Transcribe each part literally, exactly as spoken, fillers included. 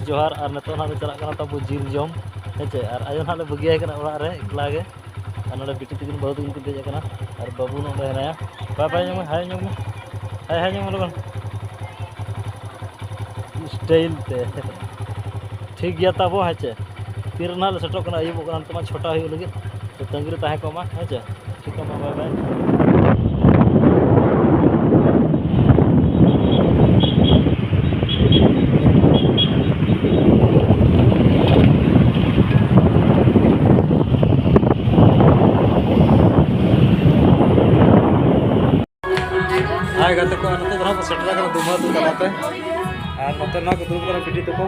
ᱡᱚᱦᱟᱨ᱾ ᱟᱨ ᱱᱤᱛᱚᱜ ᱱᱟᱦᱟᱜ ᱞᱮ ᱪᱟᱞᱟᱜ ᱠᱟᱱᱟ ᱛᱟᱵᱚ ᱡᱤᱞ ᱡᱚᱢ, ᱦᱮᱸ ᱪᱮ? ᱟᱨ ᱟᱭᱳ ᱱᱟᱦᱟᱜ ᱞᱮ ᱵᱟᱹᱜᱤᱭᱟᱭ ᱠᱟᱱᱟ ᱚᱲᱟᱜ ᱨᱮ ᱮᱠᱞᱟ ᱜᱮ᱾ ᱟᱨ ᱱᱚᱰᱮ ᱵᱤᱴᱤ ᱛᱟᱹᱠᱤᱱ ᱵᱟᱹᱦᱩ ᱛᱟᱹᱠᱤᱱ ᱠᱤᱱ ᱫᱮᱡ ᱟᱠᱟᱱᱟ᱾ ᱟᱨ ᱵᱟᱹᱵᱩ ᱱᱚᱰᱮ ᱦᱮᱱᱟᱭᱟ᱾ ᱵᱟᱭ ᱵᱟᱭ ᱧᱚᱜ ᱢᱮ, ᱦᱟᱭ ᱧᱚᱜ ᱢᱮ᱾ ᱦᱟᱭ ᱦᱟᱭ ᱧᱚᱜ ᱢᱮ ᱞᱚᱜᱚᱱ᱾ ᱥᱴᱟᱭᱤᱞ ᱛᱮ᱾ ᱴᱷᱤᱠ ᱜᱮᱭᱟ ᱛᱟᱵᱚ, ᱦᱮᱸ ᱪᱮ? ᱛᱤᱨᱮ ᱱᱟᱦᱟᱜ ᱞᱮ ᱥᱮᱴᱮᱨᱚᱜ ᱠᱟᱱᱟ, ᱟᱹᱭᱩᱵᱚᱜ ᱠᱟᱱᱟ, ᱱᱤᱛᱚᱜ ᱢᱟ ᱪᱷᱚᱴᱟ ᱦᱩᱭᱩᱜ ᱞᱟᱹᱜᱤᱫ᱾ ᱛᱚ ᱛᱟᱺᱜᱤ ᱨᱮ ᱛᱟᱦᱮᱸ ᱠᱚᱜ ᱢᱟ, ᱦᱮᱸ ᱪᱮ? ᱴᱷᱤᱠ ᱜᱮᱭᱟ, ᱢᱟ ᱵᱟᱭ ᱵᱟᱭ᱾ ᱦᱟᱭ ᱜᱟᱛᱮ ᱠᱚ, ᱱᱚᱛᱮ ᱫᱚ ᱱᱟᱦᱟᱜ ᱵᱚ ᱥᱮᱴᱮᱨ ᱟᱠᱟᱱᱟ ᱫᱩᱢᱦᱟ ᱟᱹᱛᱩ ᱛᱟᱞᱟᱛᱮ᱾ ᱟᱨ ᱱᱚᱛᱮ ᱱᱚᱣᱟ ᱠᱚ ᱫᱩᱲᱩᱵ ᱠᱟᱱᱟ ᱵᱤᱴᱤ ᱛᱟᱠᱚ᱾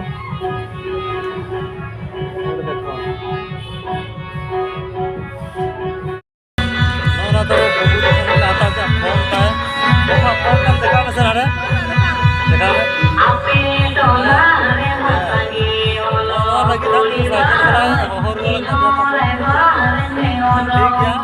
ᱱᱚᱜᱼᱚ ᱱᱚᱣᱟ ᱫᱚ ᱵᱟᱹᱵᱩ ᱛᱟᱠᱚ ᱞᱮ ᱦᱟᱛᱟᱣ ᱠᱮᱫᱟ, ᱯᱷᱳᱱ ᱛᱟᱭ᱾ ᱵᱟᱵᱟ, ᱯᱷᱳᱱ ᱛᱟᱢ ᱫᱮᱠᱷᱟᱣ ᱢᱮᱥᱮ ᱱᱚᱰᱮ᱾ ᱫᱮᱠᱷᱟᱣ ᱢᱮ᱾ ᱱᱚᱣᱟ ᱞᱟᱹᱜᱤᱫ ᱦᱟᱸᱜ ᱩᱱᱤ ᱥᱟᱭᱠᱮᱞ ᱵᱟᱞᱟᱭ ᱦᱚᱦᱚ ᱨᱩᱣᱟᱹᱲ ᱠᱟᱱ ᱜᱮᱭᱟ ᱛᱟᱠᱚ᱾ ᱴᱷᱤᱠ ᱜᱮᱭᱟ᱾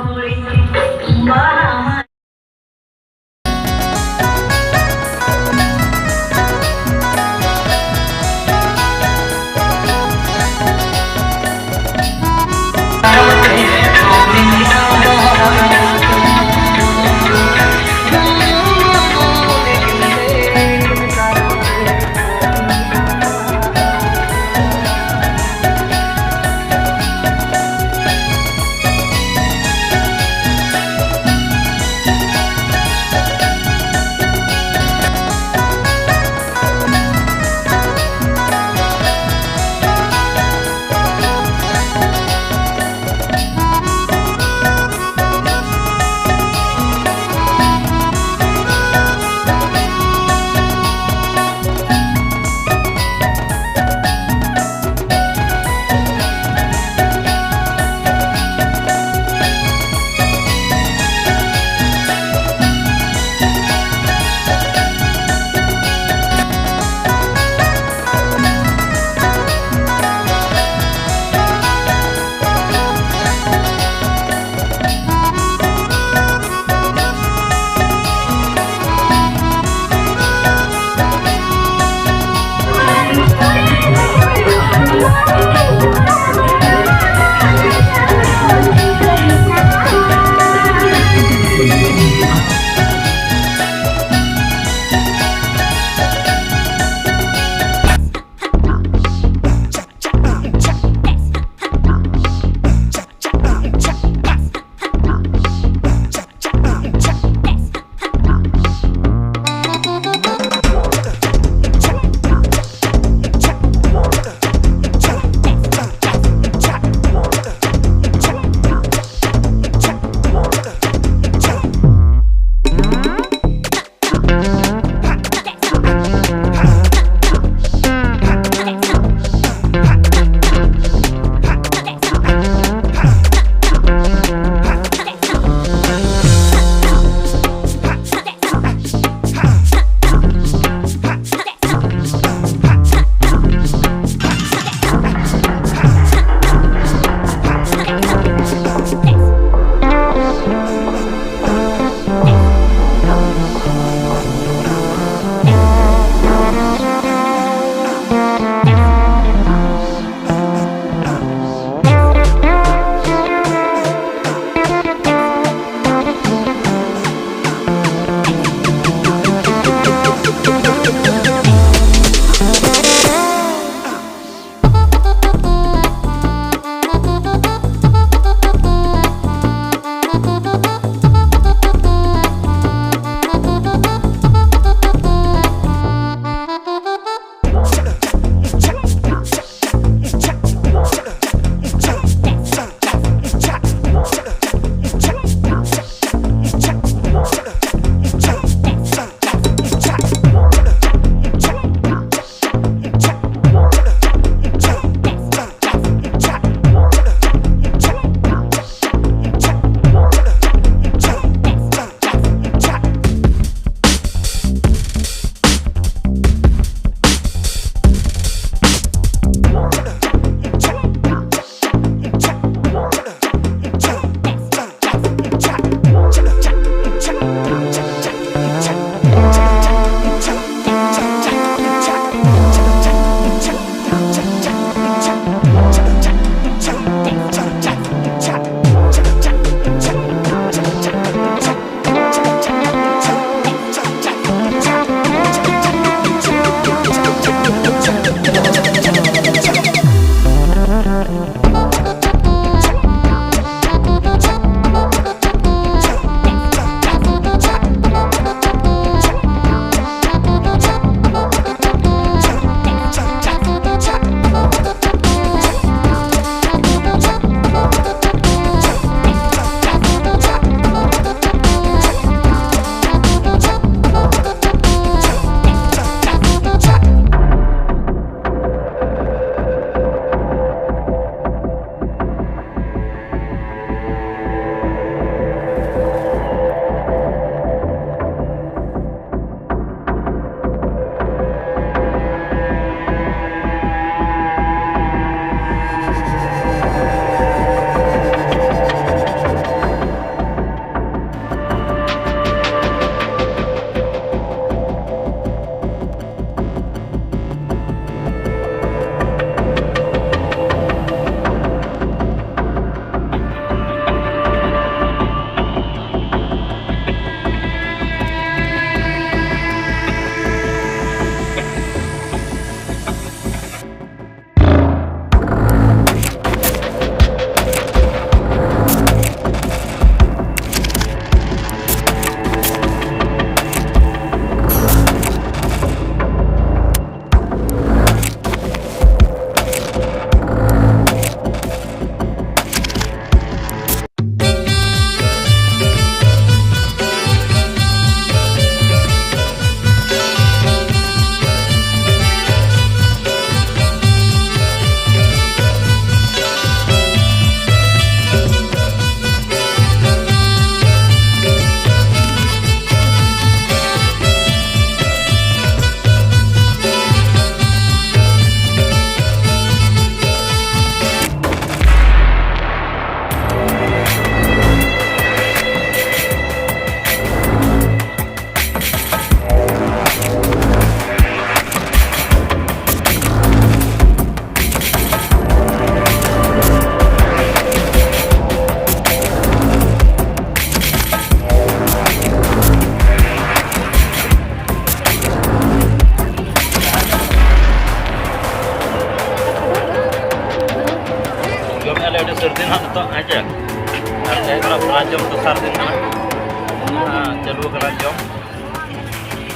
ᱪᱟᱹᱞᱩ ᱟᱠᱟᱱᱟ ᱡᱚᱢ᱾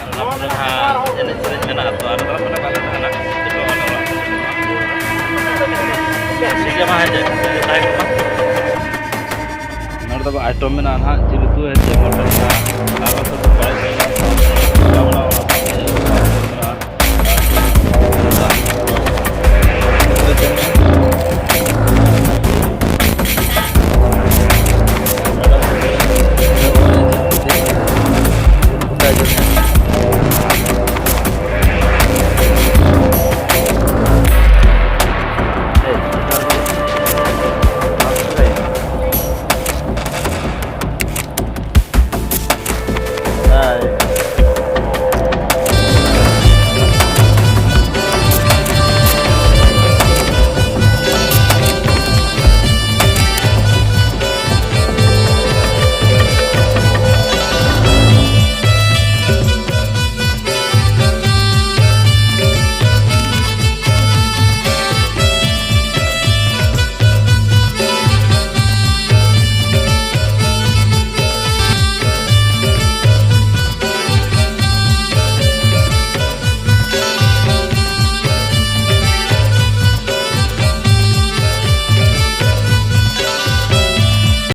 ᱟᱨ ᱚᱱᱟ ᱯᱚᱨᱮ ᱱᱟᱦᱟᱜ ᱮᱱᱮᱡ ᱥᱮᱨᱮᱧ ᱢᱮᱱᱟᱜᱼᱟ, ᱛᱚ ᱟᱞᱮ ᱫᱚ ᱱᱚᱰᱮ ᱵᱟᱞᱮ ᱛᱟᱦᱮᱱᱟ᱾ ᱥᱤᱡᱮ ᱢᱟ ᱦᱮᱡ ᱮᱱ, ᱥᱤᱡᱮ ᱛᱟᱦᱮᱸ ᱠᱚᱜ ᱢᱟ᱾ ᱱᱚᱰᱮ ᱫᱚ item ᱢᱮᱱᱟᱜᱼᱟ ᱱᱟᱦᱟᱜ, ᱡᱤᱞ ᱩᱛᱩ ᱦᱮᱸᱪᱮ, ᱢᱚᱴᱚᱱ ᱱᱟᱦᱟᱜ᱾